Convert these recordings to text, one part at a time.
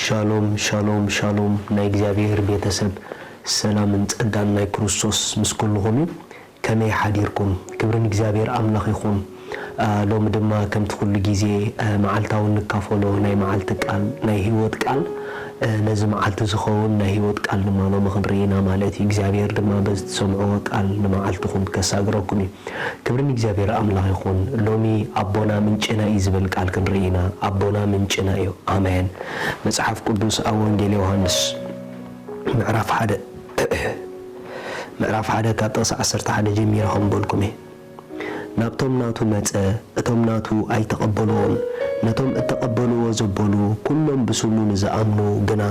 ሻሎም ሻሎም ሻሎም ናይ እግዚኣብሔር ቤተሰብ ሰላምን ጸጋን ናይ ክርስቶስ ምስ ኩልኹም እዩ። ከመይ ሓዲርኩም? ክብሪ ንእግዚኣብሔር ኣምላኽ ይኹን። ሎሚ ድማ ከምቲ ኩሉ ግዜ መዓልታዊ እንካፈሎ ናይ መዓልቲ ቃል ናይ ህይወት ቃል ነዚ መዓልቲ ዝኸውን ናይ ህይወት ቃል ድማ ሎሚ ክንርኢ ኢና ማለት እዩ። እግዚኣብሔር ድማ በዚ ትሰምዕዎ ቃል ንመዓልትኹም ከሳግረኩም እዩ። ክብሪ ንእግዚኣብሔር ኣምላኽ ይኹን። ሎሚ ኣቦና ምንጭና እዩ ዝብል ቃል ክንርኢ ኢና። ኣቦና ምንጭና እዩ። ኣሜን። መጽሓፍ ቅዱስ ኣብ ወንጌል ዮሃንስ ምዕራፍ ሓደ ምዕራፍ ሓደ ካብ ጥቕሲ ዓሰርተ ሓደ ጀሚረ ከም በልኩም እየ። ናብቶም ናቱ መጸ፣ እቶም ናቱ ኣይተቐበልዎን። ነቶም እተቐበልዎ ዘበሉ፣ ኩሎም ብስሙ ንዝኣምኑ ግና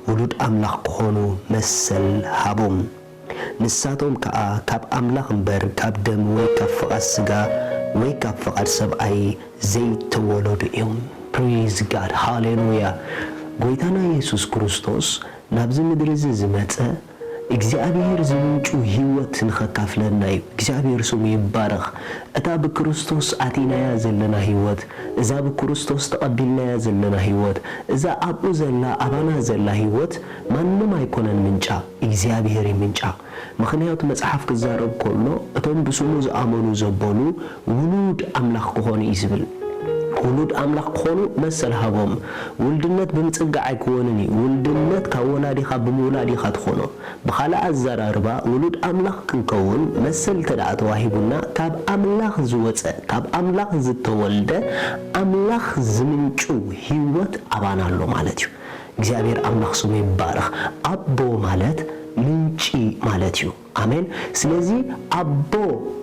ውሉድ ኣምላኽ ክኾኑ መሰል ሃቦም። ንሳቶም ከኣ ካብ ኣምላኽ እምበር ካብ ደም ወይ ካብ ፍቓድ ስጋ ወይ ካብ ፍቓድ ሰብኣይ ዘይተወለዱ እዮም። Praise God፣ ሃሌሉያ። ጎይታና የሱስ ክርስቶስ ናብዚ ምድሪ እዚ ዝመጸ እግዚኣብሔር ዝምንጩ ህይወት ንኸካፍለና እዩ። እግዚኣብሔር ስሙ ይባረኽ። እታ ብክርስቶስ ኣቲናያ ዘለና ህይወት፣ እዛ ብክርስቶስ ተቐቢልናያ ዘለና ህይወት፣ እዛ ኣብኡ ዘላ ኣባና ዘላ ህይወት ማንም ኣይኮነን ምንጫ፣ እግዚኣብሔር እዩ ምንጫ። ምኽንያቱ መጽሓፍ ክዛረብ ከሎ እቶም ብስሙ ዝኣመኑ ዘበሉ ውሉድ ኣምላኽ ክኾኑ እዩ ዝብል። ውሉድ ኣምላኽ ክኾኑ መሰል ሃቦም። ውልድነት ብምጽጋዕ ኣይክወንን እዩ። ውልድነት ካብ ወላዲኻ ብምውላድ ኢኻ ትኾኖ። ብኻልእ ኣዘራርባ ውሉድ ኣምላኽ ክንከውን መሰል እንተ ደኣ ተዋሂቡና ካብ ኣምላኽ ዝወጸ፣ ካብ ኣምላኽ ዝተወልደ ኣምላኽ ዝምንጩ ህይወት ኣባና ኣሎ ማለት እዩ። እግዚኣብሔር ኣምላኽ ስሙ ይባረኽ። ኣቦ ማለት ምንጪ ማለት እዩ። ኣሜን። ስለዚ ኣቦ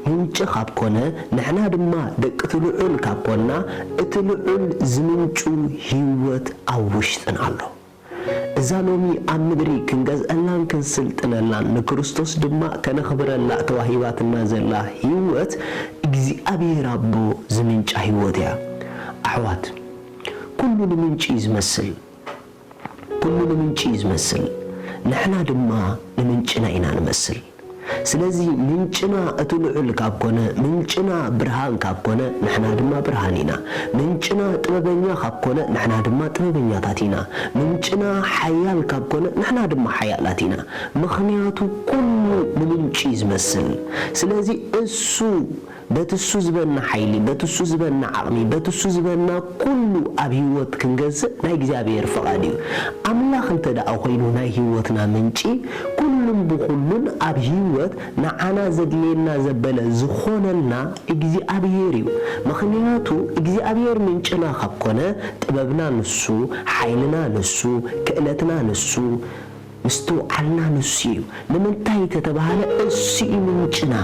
ምንጪ ካብ ኮነ ንሕና ድማ ደቂ እቲ ልዑል ካብ ኮና እቲ ልዑል ዝምንጩ ህይወት ኣብ ውሽጥና ኣሎ። እዛ ሎሚ ኣብ ምድሪ ክንገዝአላን ክንስልጥነላን ንክርስቶስ ድማ ከነኽብረላ ተዋሂባትና ዘላ ህይወት እግዚኣብሔር ኣቦ ዝምንጫ ህይወት እያ። ኣሕዋት ኩሉ ንምንጪ እዩ ዝመስል። ኩሉ ንምንጪ እዩ ዝመስል፣ ንሕና ድማ ንምንጭና ኢና ንመስል። ስለዚ ምንጭና እቲ ልዑል ካብ ኮነ፣ ምንጭና ብርሃን ካብ ኮነ፣ ንሕና ድማ ብርሃን ኢና። ምንጭና ጥበበኛ ካብ ኮነ፣ ንሕና ድማ ጥበበኛታት ኢና። ምንጭና ሓያል ካብ ኮነ፣ ንሕና ድማ ሓያላት ኢና። ምኽንያቱ ኩሉ ንምንጪ እዩ ዝመስል። ስለዚ እሱ በቲ እሱ ዝበና ሓይሊ፣ በቲ እሱ ዝበና ዓቕሚ፣ በቲ እሱ ዝበና ኩሉ ኣብ ህይወት ክንገዝእ ናይ እግዚኣብሔር ፍቓድ እዩ። ኣምላኽ እንተ ደኣ ኮይኑ ናይ ህይወትና ምንጪ፣ ኩሉን ብኹሉን ኣብ ህይወት ንዓና ዘድልየና ዘበለ ዝኾነልና እግዚኣብሔር እዩ። ምኽንያቱ እግዚኣብሔር ምንጭና ካብ ኮነ ጥበብና ንሱ፣ ሓይልና ንሱ፣ ክእለትና ንሱ፣ ምስትውዓልና ንሱ እዩ። ንምንታይ ተተባህለ እሱ እዩ ምንጭና።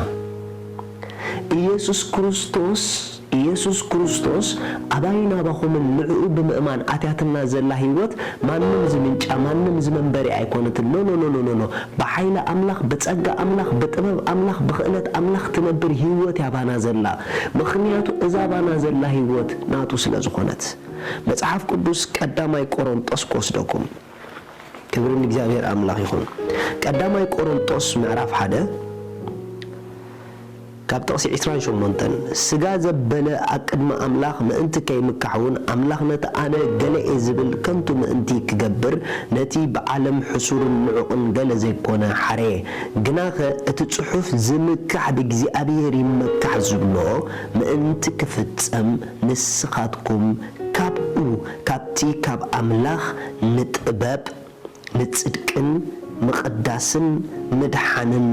ኢየሱስ ክርስቶስ ኢየሱስ ክርስቶስ ኣባይ ናባኹምን ንዕኡ ብምእማን ኣትያትና ዘላ ህይወት ማንም ዝምንጫ ማንም ዝመንበሪ ኣይኮነትን። ኖ ኖ ኖ ኖ ኖ ኖ ብሓይሊ ኣምላኽ ብጸጋ ኣምላኽ ብጥበብ ኣምላኽ ብኽእለት ኣምላኽ ትነብር ህይወት እያ ባና ዘላ። ምኽንያቱ እዛ ባና ዘላ ህይወት ናቱ ስለ ዝኾነት። መጽሓፍ ቅዱስ ቀዳማይ ቆሮንጦስ ክወስደኩም። ክብሪ ንእግዚኣብሔር ኣምላኽ ይኹን። ቀዳማይ ቆሮንጦስ ምዕራፍ ሓደ ካብ ጥቕሲ ዕስራን ሸሞንተን፣ ስጋ ዘበለ ኣብ ቅድሚ ኣምላኽ ምእንቲ ከይምካሕ እውን ኣምላኽ ነቲ ኣነ ገለ እየ ዝብል ከንቱ ምእንቲ ክገብር ነቲ ብዓለም ሕሱርን ንዑቕን ገለ ዘይኮነ ሓረየ። ግናኸ እቲ ጽሑፍ ዝምካሕ ብእግዚኣብሔር ይመካሕ ዝብሎ ምእንቲ ክፍጸም ንስኻትኩም ካብኡ ካብቲ ካብ ኣምላኽ ንጥበብ ንጽድቅን ምቕዳስን ምድሓንን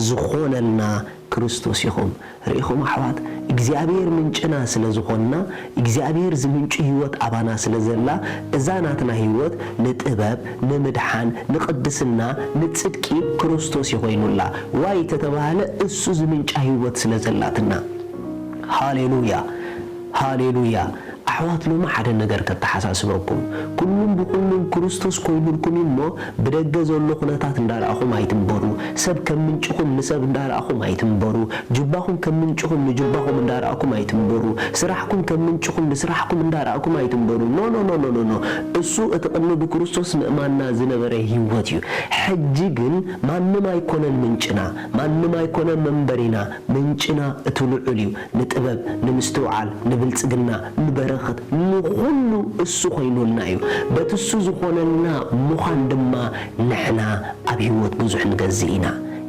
ዝኾነልና ክርስቶስ ኢኹም። ርኢኹም ኣሕዋት፣ እግዚኣብሔር ምንጭና ስለ ዝኾንና፣ እግዚኣብሔር ዝምንጩ ህይወት ኣባና ስለ ዘላ፣ እዛ ናትና ህይወት ንጥበብ፣ ንምድሓን፣ ንቕድስና፣ ንጽድቂ ክርስቶስ እዩ ኮይኑላ። ዋይ ተተባህለ እሱ ዝምንጫ ህይወት ስለ ዘላትና። ሃሌሉያ፣ ሃሌሉያ። ኣሕዋት፣ ሎሚ ሓደ ነገር ከተሓሳስበኩም። ኩሉን ብኹሉን ክርስቶስ ኮይኑልኩም እዩ እሞ፣ ብደገ ዘሎ ኩነታት እንዳረኣኹም ኣይትንበሩ። ሰብ ከም ምንጭኹም ንሰብ እንዳረኣኹም ኣይትንበሩ። ጁባኹም ከም ምንጭኹም ንጁባኹም እንዳረኣኹም ኣይትንበሩ። ስራሕኩም ከም ምንጭኹም ንስራሕኩም እንዳረኣኹም ኣይትንበሩ። ኖ፣ ኖ፣ ኖ፣ ኖ፣ ኖ፣ ኖ። እሱ እቲ ቅድሚ ብክርስቶስ ምእማንና ዝነበረ ህይወት እዩ። ሕጂ ግን ማንም ኣይኮነን ምንጭና፣ ማንም ኣይኮነን መንበሪና። ምንጭና እቲ ልዑል እዩ። ንጥበብ፣ ንምስትውዓል፣ ንብልጽግና፣ ንበረኸት ንኹሉ እሱ ኮይኑልና እዩ። በቲ እሱ ዝኾነልና ምዃን ድማ ንሕና ኣብ ህይወት ብዙሕ ንገዝእ ኢና።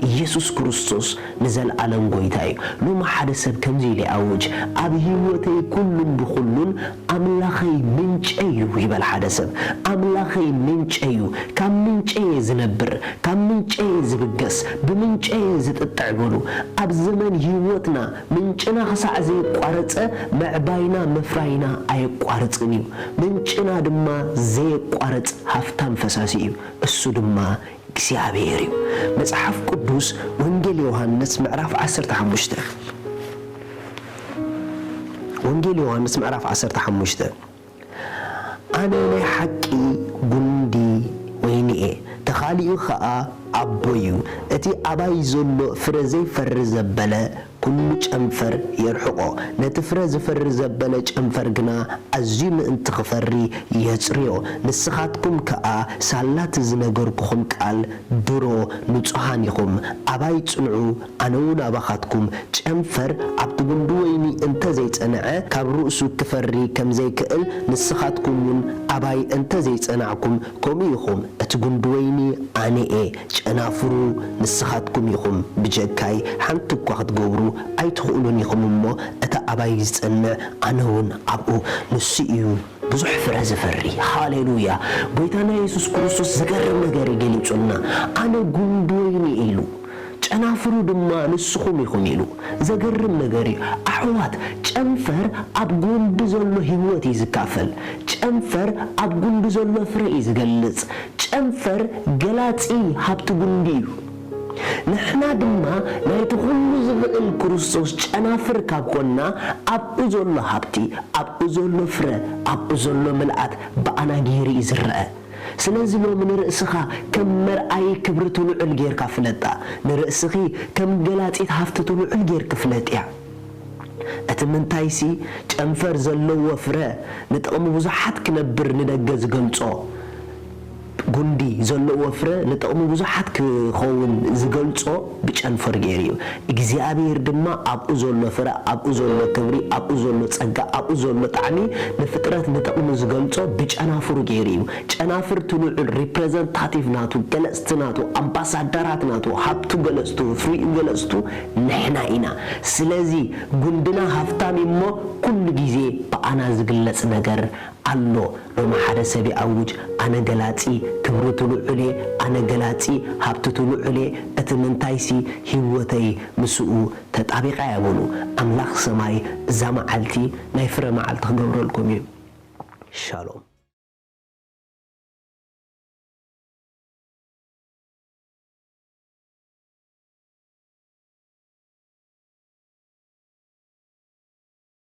ኢየሱስ ክርስቶስ ንዘለኣለም ጎይታ እዩ። ሎሚ ሓደ ሰብ ከምዚ ኢሉ ይኣውጅ፣ ኣብ ህይወተይ ኩሉን ብኹሉን ኣምላኸይ ምንጨይ እዩ ይበል ሓደ ሰብ። ኣምላኸይ ምንጨይ እዩ። ካብ ምንጨይ እየ ዝነብር፣ ካብ ምንጨይ እየ ዝብገስ፣ ብምንጨይ እየ ዝጥጥዕ በሉ። ኣብ ዘመን ህይወትና ምንጭና ክሳዕ ዘየቋረጸ ምዕባይና ምፍራይና ኣየቋርጽን እዩ። ምንጭና ድማ ዘየቋርጽ ሃፍታም ፈሳሲ እዩ። እሱ ድማ እግዚኣብሔር እዩ። መጽሓፍ ቅዱስ ወንጌል ዮሃንስ ምዕራፍ ዓሰርተ ሓሙሽተ፣ ወንጌል ዮሃንስ ምዕራፍ ዓሰርተ ሓሙሽተ፣ ኣነ ናይ ሓቂ ጉንዲ ወይኒ እየ፣ ተኻሊኡ ኸኣ ኣቦይ እዩ። እቲ ኣባይ ዘሎ ፍረ ዘይፈሪ ዘበለ ኩሉ ጨንፈር የርሕቖ፣ ነቲ ፍረ ዝፈሪ ዘበለ ጨንፈር ግና ኣዝዩ ምእንቲ ክፈሪ የጽርዮ። ንስኻትኩም ከኣ ሳላ እቲ ዝነገርኩኹም ቃል ድሮ ንጹሃን ኢኹም። ኣባይ ጽንዑ፣ ኣነ እውን ኣባኻትኩም። ጨንፈር ኣብቲ ጉንዲ ወይኒ እንተ ዘይጸንዐ፣ ካብ ርእሱ ክፈሪ ከም ዘይክእል፣ ንስኻትኩም እውን ኣባይ እንተ ዘይጸናዕኩም፣ ከምኡ ኢኹም። እቲ ጉንዲ ወይኒ ኣነ እየ፣ ጨናፍሩ ንስኻትኩም ኢኹም። ብጀካይ ሓንቲ እኳ ክትገብሩ ኣይትኽእሉን ኢኹም እሞ፣ እቲ ኣባይ ዝጸንዕ ኣነ እውን ኣብኡ፣ ንሱ እዩ ብዙሕ ፍረ ዝፈሪ። ሃሌሉያ! ጎይታና የሱስ ክርስቶስ ዝገርም ነገር እዩ ገሊጹልና። ኣነ ጉንዲ ወይኒ እየ ኢሉ፣ ጨናፍሩ ድማ ንስኹም ኢኹም ኢሉ። ዘገርም ነገር እዩ። ኣሕዋት፣ ጨንፈር ኣብ ጉንዲ ዘሎ ህይወት እዩ ዝካፈል። ጨንፈር ኣብ ጉንዲ ዘሎ ፍረ እዩ ዝገልጽ። ጨንፈር ገላጺ ሃብቲ ጉንዲ እዩ። ንሕና ድማ ናይቲ ኩሉ ዝኽእል ክርስቶስ ጨናፍር ካብ ኮንና፣ ኣብኡ ዘሎ ሃብቲ፣ ኣብኡ ዘሎ ፍረ፣ ኣብኡ ዘሎ ምልኣት ብኣና ገይሩ እዩ ዝረአ። ስለዚ ሎሚ ንርእስኻ ከም መርኣዪ ክብሪ እቲ ልዑል ጌርካ ፍለጣ። ንርእስኺ ከም ገላጺት ሃፍቲ እቲ ልዑል ጌርኪ ፍለጥያ። እቲ ምንታይሲ፣ ጨንፈር ዘለዎ ፍረ ንጥቕሚ ብዙሓት ክነብር ንደገ ዝገልጾ፣ ጉንዲ ዘለዎ ፍረ ንጥቕሚ ብዙሓት ክኸውን ዝገልጾ ብጨንፈር ገይሩ እዩ። እግዚኣብሔር ድማ ኣብኡ ዘሎ ፍረ፣ ኣብኡ ዘሎ ክብሪ፣ ኣብኡ ዘሎ ጸጋ፣ ኣብኡ ዘሎ ጣዕሚ ንፍጥረት ንጥቕሚ ዝገልጾ ብጨናፍሩ ገይሩ እዩ። ጨናፍር እቲ ልዑል ሪፕሬዘንታቲቭ ናቱ፣ ገለጽቲ ናቱ፣ ኣምባሳደራት ናቱ፣ ሃብቱ ገለጽቱ፣ ፍሪኡ ገለጽቱ ንሕና ኢና። ስለዚ ጉንድና ሃፍታም እዩ እሞ ኩሉ ግዜ ብኣና ዝግለጽ ነገር ኣሎ። ሎሚ ሓደ ሰብ ይኣውጅ፣ ኣነ ገላጺ፣ ክብሪ እቲ ልዑል እየ፣ ኣነ ገላጺ፣ ሃብቲ እቲ ልዑል እየ፣ እቲ ምንታይሲ ህይወተይ ምስኡ ተጣቢቓ እያ በሉ። ኣምላኽ ሰማይ እዛ መዓልቲ ናይ ፍረ መዓልቲ ክገብረልኩም እዩ። ሻሎም።